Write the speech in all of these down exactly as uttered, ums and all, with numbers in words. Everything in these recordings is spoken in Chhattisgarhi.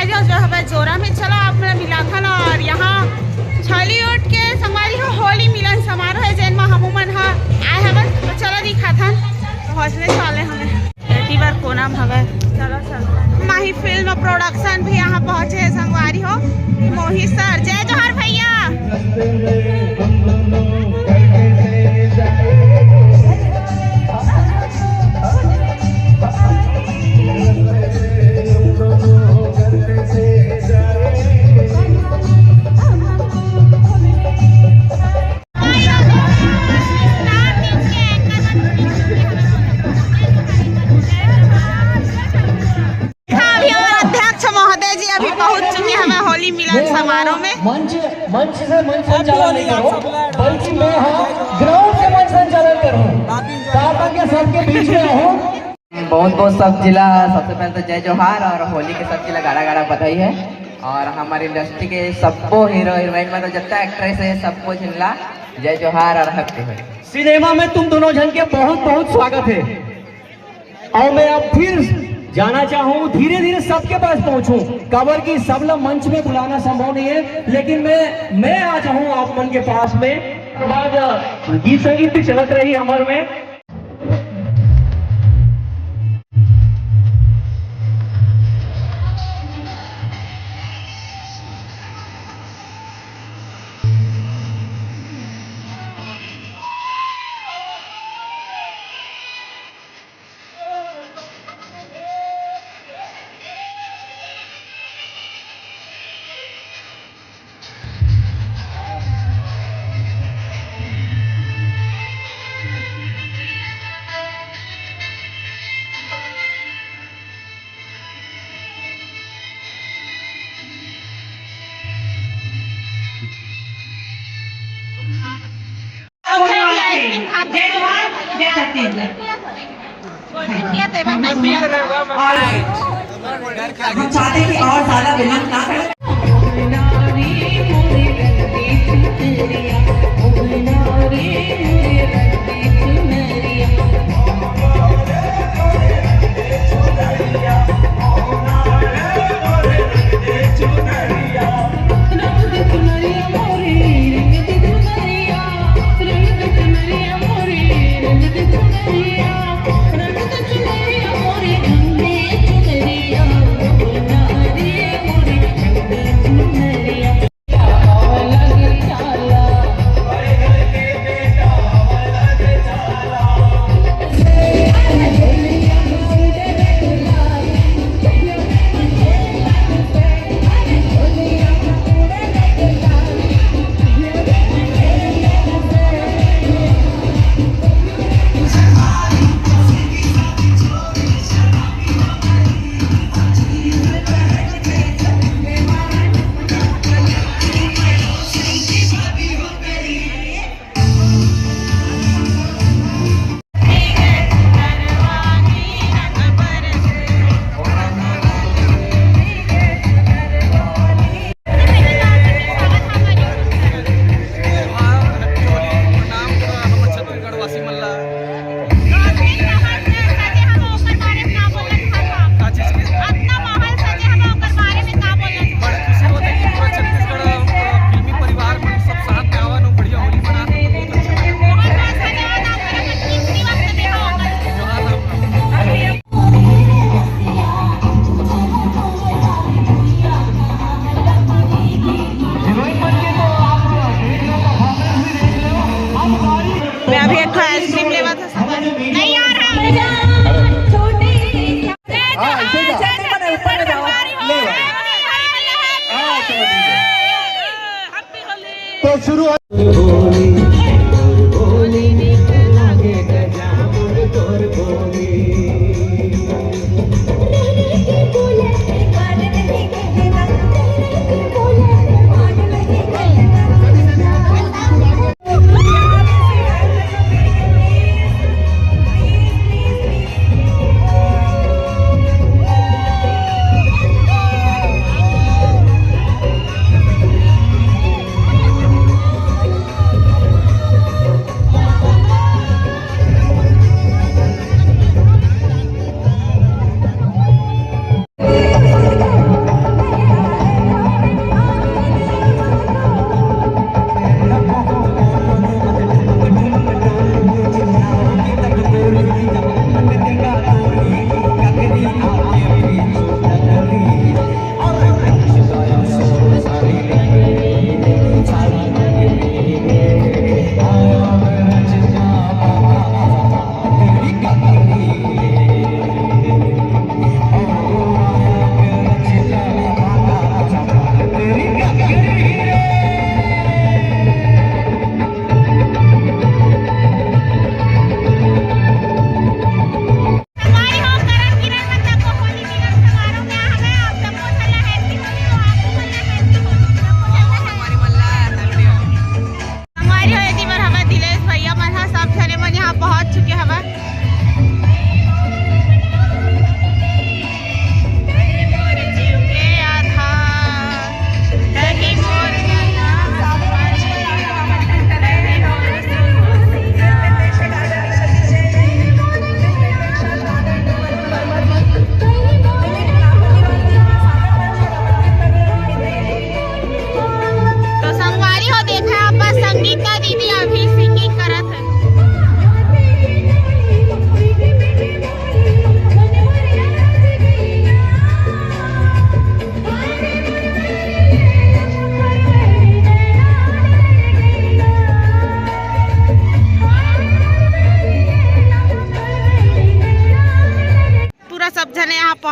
जो हवय जोरा में। चलो आप मन ला मिलाथन। और यहाँ छॉलीवुड के संगवारी हो होली मिलन समारोह हे, जेन म हमू मन ह आए हवन। तो चलो दिखाथन पहुँचने वाले हमें। एती बार कोना म हवय। चलो चलो। माही फिल्म प्रोडक्शन भी यहाँ पहुँचे हे संगवारी हो। मोहित सर, जय जोहार भैया। हाँ, अभी हमारे अध्यक्ष महोदय जी अभी पहुंच चुके हैं हमारे होली मिलन समारोह में। मंच मंच से मंच संचालन नहीं करूँ, बल्कि मैं यहाँ ग्राउंड से मंच संचालन करूँ। ताकि सबके बीच में हूँ। बहुत बहुत सब जिला, सबसे पहले तो जय जोहार और होली के सब जिला गाड़ा गाड़ा बधाई है। और हमारे इंडस्ट्री के सबको हीरो हीरोइन, मतलब जितना एक्ट्रेस है, सबको जिला जय जोहार और हैप्पी होली। सिनेमा में तुम दोनों जन के बहुत बहुत स्वागत है। और मैं अब फिर जाना चाहूँ, धीरे धीरे सबके पास पहुँचूँ, काबर कि सब ला मंच में बुलाना संभव नहीं है, लेकिन मैं मैं आ जाऊँ आप मन के पास में। बाद गीत संगीत भी चलत रही हमर में। जय जोहार, जय छत्तीसगढ़। और हम चाहते हैं कि और ज्यादा विलंब ना करें।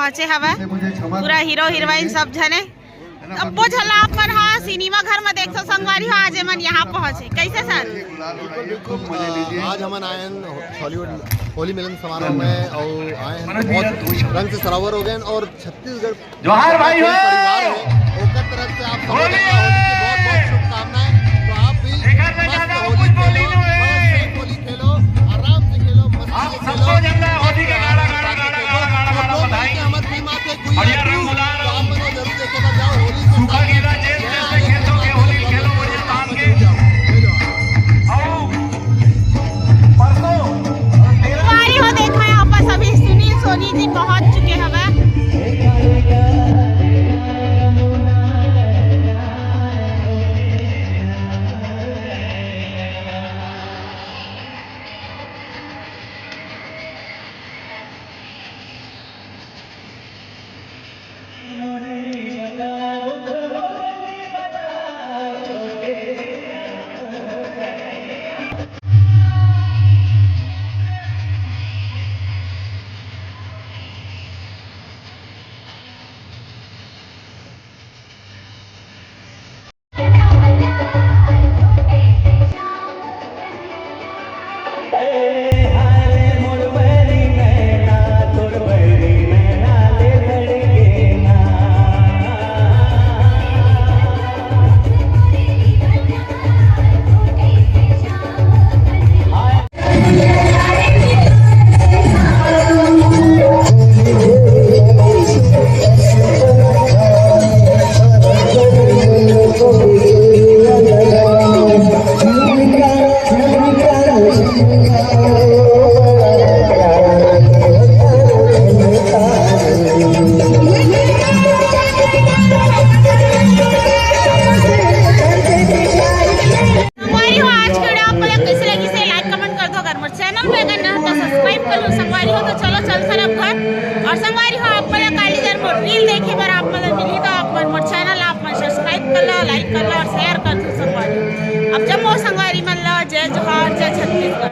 पहुंचे हवय। पूरा हीरो हीरोइन सब झने, अब्बो झन ला अपन ह सिनेमा घर में देखथो संगवारी हो, आज एमन यहाँ पहुंचे। कैसे सर? आज हमन आए हैं हॉलीवुड होली मिलन समारोह में और आए हैं, बहुत रंग से सरावर हो गए हैं और छत्तीसगढ़ जोहार भाई हो। परिवार है, ओकर तरफ से आप सबको होली। होली की बहुत बहुत शुभकामनाएं। तो आप भी एकर में मस्त ज्यादा होली कुछ बोली खेलो, नो है। मस्त होली खेलो, आराम से खेलो, मस्ती आप से सबको खेलो। जब तक होली के गाना, गाना, गाना, गाना, गाना, गाना बधाई। बढ़िया रंग गुलाल। सूखा गीला जेल जैसे खेतों के होली खेलो, बढ़िया तान के। आओ, परसों तेरह संगवारी हो, देखा है आप सभी, सुनील सोनी जी पहुंच चुके हवे। संगवारी हो, आज के वीडियो आप मन ला कैसे लगिस हे, लाइक कमेंट कर दो। अगर मोर चैनल पे अगर नया हो तो सब्सक्राइब कर लो संगवारी हो। तो चलो चलथन अब घर। और संगवारी हो, आप मन ला काली जर मोर रील देखे बर आप मन ला मिलही, तो आप मन मोर चैनल आप मन सब्सक्राइब कर लो, लाइक कर लो और शेयर कर दो संगवारी हो। अब जम्मो संगवारी मन ला जय जय।